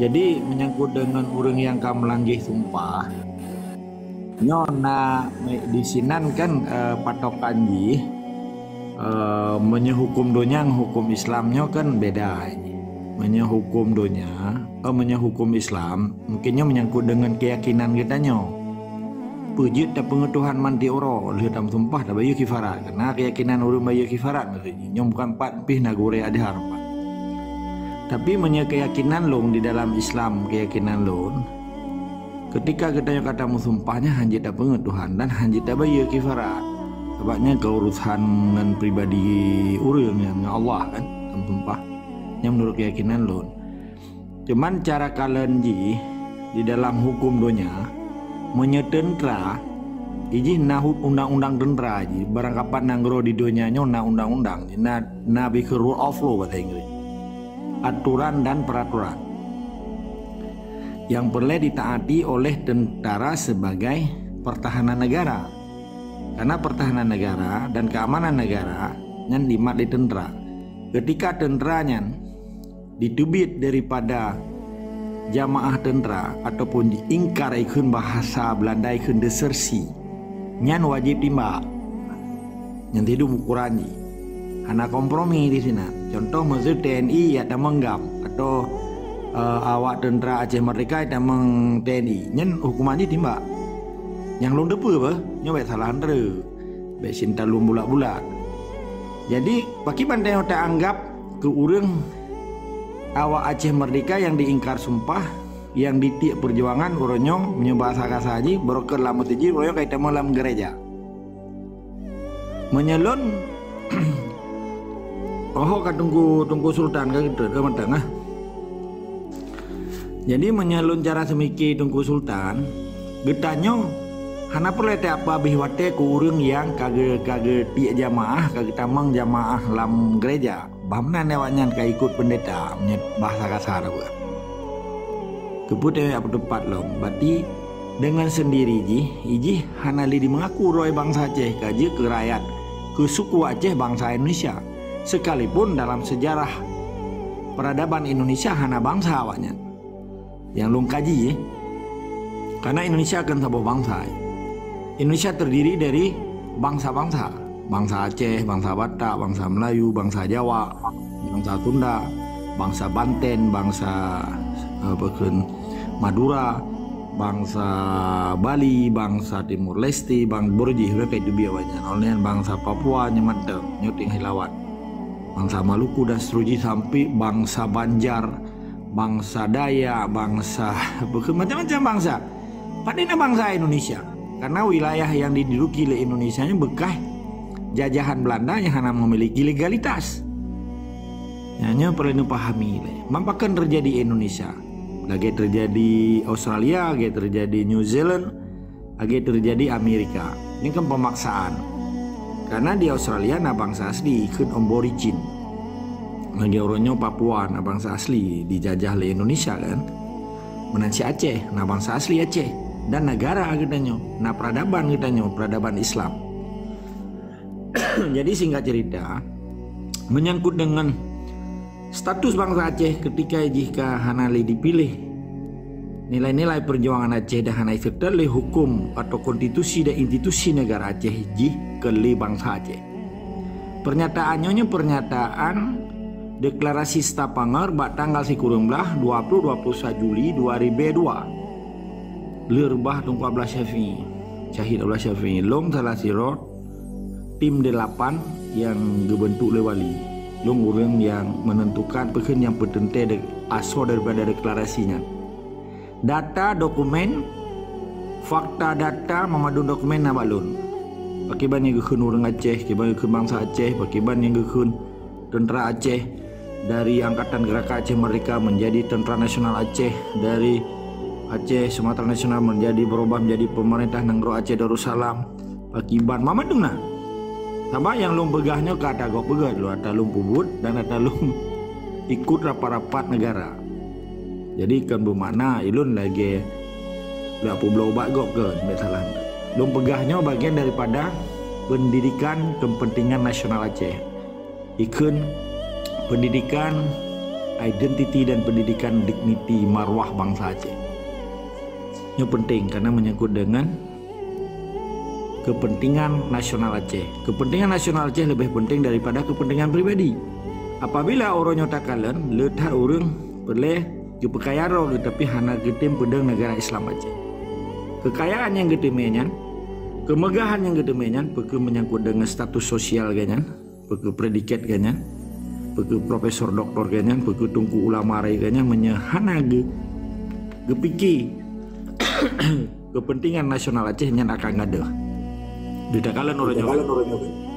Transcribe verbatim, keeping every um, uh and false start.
Jadi, menyangkut dengan ureuëng nyang ka meulanggeh sumpah, nyoe na di sinan kan, eh, patokan jih, eh, meunyoe huköm donya ngon huköm Islam nyoe kan beda. Meunyoe huköm donya, eh, meunyoe huköm Islam, mungkin nyoe menyangkut dengan keyakinan geutanyoe. Peue jeuet tapeungeuet Tuhan manti uroe lheueh tameusumpah tabayeue kifarat. Karena keyakinan ureuëng bayeue kifarat maksud jih. Nyoe bukan pat pih na gurée Azhar pat. Tapi meunyoe keyakinan lôn di dalam Islam, keyakinan lôn, ketika geutanyoe ka tameusumpah nyan hana jeuet tapeungeuet Tuhan dan hana jeuet tabayeue kifarat. Sabab nyan keurusan ngon pribadi ureuëng nyan ngon Allah kan, tameusumpah. Nyan menurut keyakinan lôn. Cuman cara kalon jih di dalam huköm donya, meunyoe teuntra, ijih na hu-, undang-undang teuntra jih, barangkapat nanggroe di donya nyoe na undang-undang, na, na bikeu rule of law bahasa Inggris. Aturan dan peraturan yang perlu ditaati oleh tentara sebagai pertahanan negara. Karena pertahanan negara dan keamanan negara nyan dimat di teuntra. Ketika teuntra nyan diteubiet daripada jamaah teuntra ataupun diingkar ikheun bahasa Belanda ikheun desersi, nyan wajéb timbak. Nyan sidum ukuran jih. Hana kompromi di sinan. Contoh, meuseu T N I ya tamong GAM atau, eh, awak teuntra Aceh Merdeka ya tamong T N I. Nyan hukuman jih timbak. Nyang lôn teupeue beh, nyoe bèk salah han treuk. Bèk sinta lôn bulat-bulat. Jadi, pakriban tanyoe taanggap keu ureuëng awak Aceh Merdeka nyang diingkar sumpah, nyang ditiek peujuangan uroe nyoe, meunyoe bahasa kasa jih, broker lam meuseujid, uroe nyoe ka itamong lam gereja. Meunyoe lôn, oh ka Teungku, Teungku Sultan ka geutot, eh, mantong ah. Jadi, meunyoe lôn cara seumike Teungku Sultan, geutanyoe hana peureulée teuapabéh watée keu ureuëng nyang ka geu-, ka geutiek jamaah, ka geutamong jamaah lam gereja. Bah meunan awaknyan ka ikot peundeta, meunyoe bahasa kasa tapeugah. Keupeue teuh jak peuteupat lom, berarti deungon seundiri jih, ijih hana lé jimeungaku droe bansa Aceh ka jeuet keu rakyat, keu suku Aceh bansa Indonesia. Sekalipun dalam sejarah peradaban Indonesia hana bansa awaknyan. Nyang lôn kaji, eh. Karena Indonesia kan saboh bansa, eh. Indonesia terdiri dari bangsa-bangsa. Bangsa Aceh, bangsa Batak, bangsa Melayu, bangsa Jawa, bangsa Sunda, bangsa Banten, bangsa, apa kheun, Madura, bangsa Bali, bangsa Timor Leste, bang Borjih, mereka itu biar banyak. Oleh bangsa Papua, nyoe mantong, nyoe tinggai lawat. Bangsa Maluku dan seterusnya sampai bangsa Banjar, bangsa Dayak, bangsa, bukan macam-macam bangsa. Padahal bangsa Indonesia. Karena wilayah yang diduduki oleh Indonesia ini bekas jajahan Belanda yang hana memiliki legalitas. Nyan perlu dipahami lé. Mampakan terjadi Indonesia. Lagi terjadi Australia, lagi terjadi New Zealand, lagi terjadi Amerika. Ini kan pemaksaan. Karena di Australia na bangsa asli, ikut aborigin. Lagi orang nyoe Papua na bangsa asli dijajah oleh Indonesia kan. Meunan cit Aceh, na bangsa asli Aceh. Dan negara geutanyoe, na peradaban geutanyoe, peradaban Islam. Jadi singkat cerita, menyangkut dengan status bangsa Aceh ketika jih ka hana lé dipiléh, nilai-nilai perjuangan Aceh dan hana iserta lé hukum atau konstitusi dan institusi negara Aceh jih keu lé bangsa Aceh. Pernyataan nyoe nyoe pernyataan deklarasi Stavanger bak tanggal sikureueng blaih dua puluh dua puluh satu Juli dua ribu dua. Lheueh reubah Teungku Abdullah Syafi'i, Syahid Abdullah Syafi'i, lom salah sidroe tim delapan yang geubentuk lé wali. Lom ureuëng yang menentukan peukheun nyang peuteuntée de-, asoe daripada deklarasi nyan. Data, dokumen, fakta data, meumandum dokumen na bak lôn. Pakriban nyang geukheun ureuëng Aceh, pakriban geukheun bangsa Aceh, pakriban nyang geukheun tentara Aceh, dari Angkatan Gerakan Aceh Merdeka menjadi Tentara Nasional Aceh, dari Aceh Sumatera Nasional menjadi berubah menjadi Pemerintah Nanggroe Aceh Darussalam, pakriban, mama dong na. Sabab nyang lôn peugah nyoe ka ata gob peugah, lôn ata lôn peubuet dan ata lôn ikut rapat-rapat negara. Jadi kan bermakna ilôn lagée lôn peubloe ubat gob ke, bèk salah. Lôn peugah nyoe bagian daripada pendidikan kepentingan nasional Aceh. Ikheun pendidikan identiti dan pendidikan, digniti, marwah bangsa Aceh. Nyoe penting karena menyangkut dengan kepentingan nasional Aceh. Kepentingan nasional Aceh lebih penting daripada kepentingan pribadi. Apabila uroe nyoe takalon, le that ureuëng peureulée geupeukaya droe geuh, tapi hana geutem peudong negara Islam Aceh. Kekayaan nyang geuteumé nyan, kemegahan nyang geuteumé nyan, peu kheueh menyangkut dengan status sosial geuh nyan, peu kheueh predikat geuh nyan, peu kheueh profesor doktor geuh nyan, peu kheueh teungku ulama raya geuh nyan, meunyoe hana geu-, geupike kepentingan nasional Aceh nyan akan gadoh. Di takalon uroe nyoe.